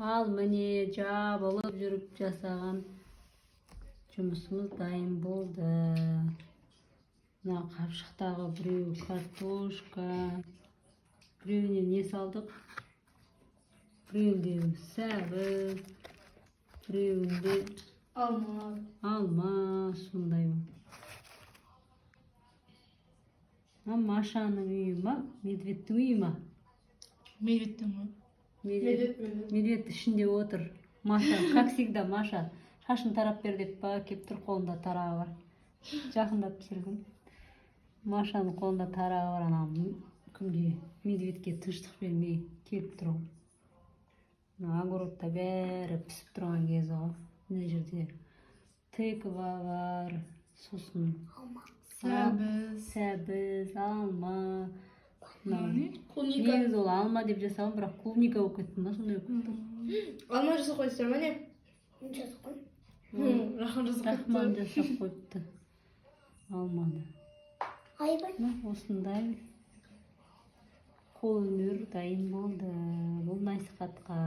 Ал міне, жабылып жүріп жасаған жұмысымыз дайын болды. Мына қапшықтағы біреу картошка, біреуіне не салдық, біреуінде сәбіз, біреуінде Алма. Алма, сондай. Мына Машаның үйі ма, медведтің үйі ма? Медведтің ғой. Медведь. Медведь ішінде отыр. Маша, как всегда, Маша шашын тарап бер деп па, келіп тұр, қолында тарағы бар. Жақындап түсіргін. Машаның қолында тарағы бар, ана кімге, медведьке тыныштық бермей келіп тұр ғой. Мына огородта бәрі пісіп тұрған кезі ғой. Мына жерде тыква бар, сосын Сәбіз. Сәбіз, алма. Мынау не? Клубника. Негізі ол алма деп жасаған, бірақ клубника болып кетті ма, сондай болып кетті. Алма жасап қойсыздар ма, не? Жасап қой. Рахман жасап Рахман қойыпты. Жасап қойыпты алманы. Айбай. Мына осындай қолөнер дайын болды. Бұл насихатқа.